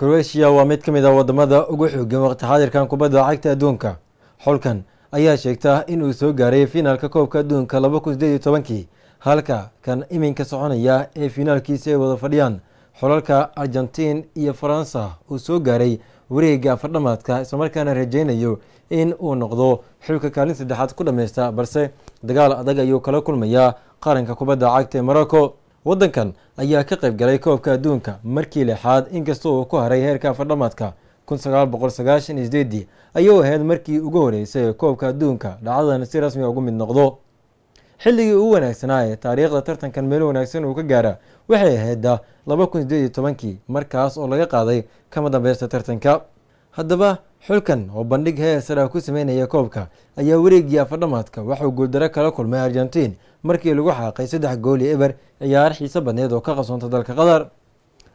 Croatia waa mid ka mid ah wadamada ugu xoogan waqti xaadirkan kubadda cagta adduunka. Xulkan ayaa sheegta in uu soo gaaray finaalka koobka adduunka 2018-kii, halka kan iminka soconaya ee finaalkiisa ay wada fadhiyaan xulalka Argentiin iyo Faransa uu soo gaaray wareegga afardhamaadka, islamarkaana rajeynayo in uu noqdo xulka kaalin saddexaad ku dhameysta, balse dagaal adag ayuu kala kulmayaa qaranka kubadda cagta ee Morocco. Waddankan ayaa ka qayb galay koobka adduunka markii lixaad, inkastoo uu ku haray heerka afardhamaadka. 1998-dii ayuu ahayd markii ugu horeysay ee koobka adduunka dhacdadan si rasmi ugu mid noqdo. Xilligii ugu wanaagsanaa ee taariikhda tartankan meel wanaagsan uu ka gaara waxay ahayd 2018-kii, markaas oo laga qaaday kama dambeysta tartanka. Haddaba xulkan oo bandhig heer sare ah ku sameynaya koobka ayaa wareeggii afardhamaadka waxauu guuldaro kala kulmay Argentiin markii lagu xaaqay 3-0 ciyaar xiiso badneed oo ka qabsoontay dalka Qatar.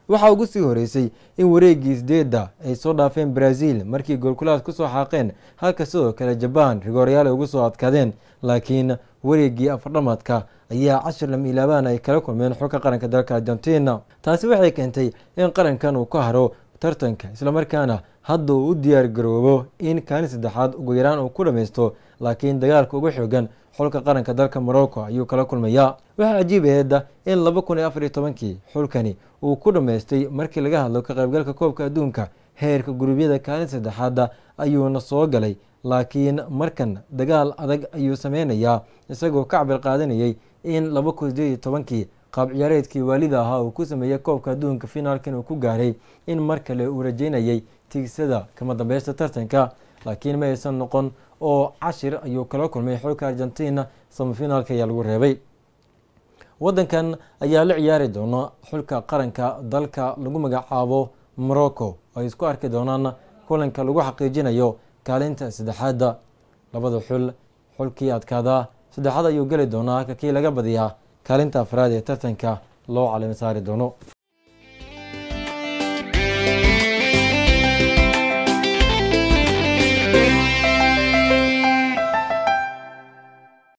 Waxaa ugu sii horeysay in wareeggii sideedda ay soo dhaafeen Brazil markii goolkulaad kusoo xaaqeen, halka sidoo kale Jabaan rigooryaal ay ugu soo adkaadeen, laakiin wareeggii afardhamaadka ayaa cashir lama ilaabaan ay kala kulmeen xulka qaranka dalka Argentina. Taasi waxay keentay in qarankan uu ka haro tartanka, islamarkaana hadda uu u diyaar garoobo in kaalin saddexaad ugu yaraan uu ku dhameysto, laakiin dagaalka ugu xoogan xulka qaranka dalka Morocco ayuu kala kulmayaa. Waxaa cajiib aheeda in 2014-kii xulkani uu ku dhammaystay markii laga hadlo ka qaybgalka koobka adduunka heerka guruubyada kaalin saddexaada ayuuna soo galay, laakiin markan dagaal adag ayuu sameynayaa, isagoo ka cabir qaadanayay in 2018-kii qaab ciyaareedkii waalida ahaa uu ku sameeyey koobka adduunka finaalkan uu ku gaaray, in mar kale uu rajeynayay tigsada kama dambeysta tartanka, laakiin ma aysan noqon oo cashir ayuu kala kulmay xulka Argentina, samafinaalka ayaa lagu reebay. Waddankan ayaa la ciyaari doona xulka qaranka dalka lagu magacaabo Morocco, ay isku arki doonaan kulanka lagu xaqiijinayo kaalinta saddexaadda. Labada xul xulkii adkaadaa saddexaad ayuu geli doonaa, halka kii laga badiyaa kaalinta afraad ee tartanka loo calimo saari doono.